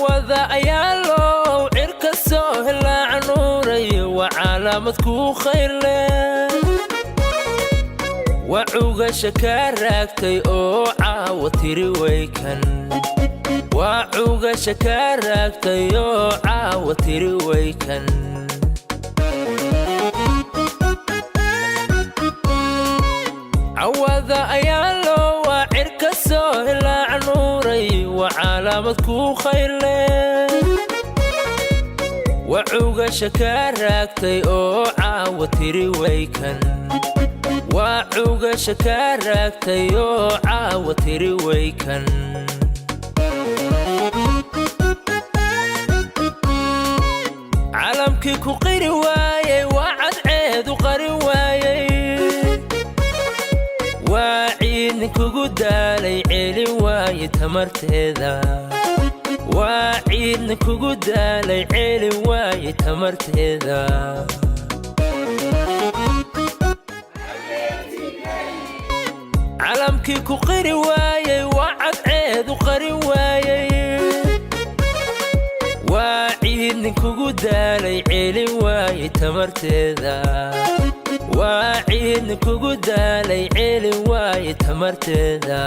Wada ayaalow cirka soo helaa canuuray, waa calaamad kuu khayrle, waa cugasha kaa raagtay oo caawa tiri waykan, waa cugasha kaa raagtay oo caawa tiri waykan. Cawada ayaalo waa cirka soo helaa canuuray, waa calaamad kuu khayrle, waa cugasha kaa raagtay oo caawa tiri waykan, waa cugasha kaa raagtay oo caawa tiri waykan. Calamkii ku qiri waayey, waa cadceedu qarin waayey, waa ciidnin kugu daalay celin waaye tamarteeda, waa ciidnin kugu daalay celin waaye tamarteeda. Calamkii ku qiri waayey, waa cadceedu qarin waayey, waa ciidnin kugu daalay celin waaye tamarteeda, waa ciidnin kugu daalay celin waaye tamarteeda.